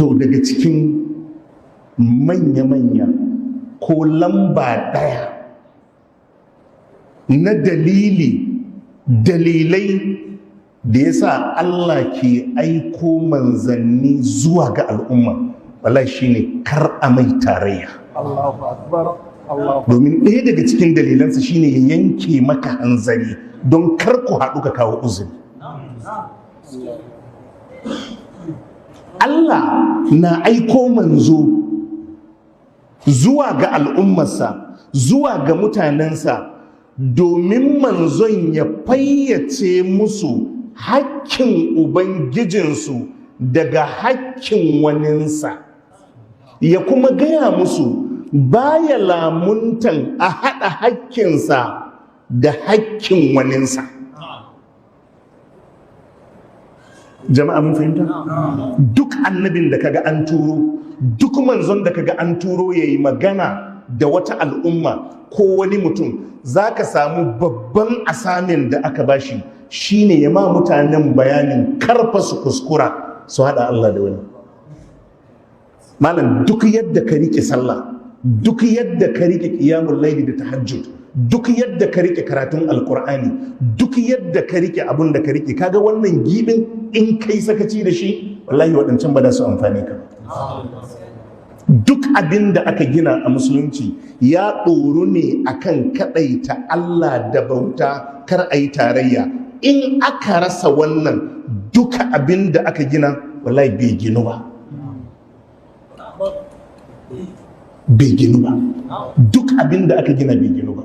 To daga cikin manya-manya ko lamba ɗaya na dalilai da ya sa Allah ke aiko manzanni zuwa ga al'umma, wallahi shine kar a mai tarayya. Allahu akbar, Allahu. Domin ɗaya daga cikin dalilansa shine ya yanke maka hanzari don kar ku haɗu ka kawo uzuri. Allah na aiko manzo zuwa ga al'ummarsa, zuwa ga mutanensa, domin manzon ya fayyace musu hakkin ubangijinsu daga hakkin waninsa, ya kuma gaya musu baya lamuntan a haɗa hakkinsa da hakkin waninsa. Jama'a, mun fahimta? Duk annabin da kaga an turo, duk manzon da kaga an turo yayi magana da wata al'umma ko wani mutum, zaka samu babban assignment da aka bashi shine ya ma mutanen bayanin karfa su kuskura su hada Allah da wani. Malam, duk yadda ka rike sallah, duk yadda ka rike qiyamul laili da tahajjud, duk yadda ka rike karatun Alkur'ani, duk yadda ka rike abun da ka rike, kaga wannan gibin, in kai sakaci da shi, wallahi waɗancan ba da su amfani ka ba. Duk abin da aka gina a musulunci ya ɗoru ne akan kaɗaita Allah da bauta, kar a yi tarayya. In aka rasa wannan, duka abin da aka gina wallahi bai ginu ba, bai ginu ba. Duk abin da aka gina bai ginu ba.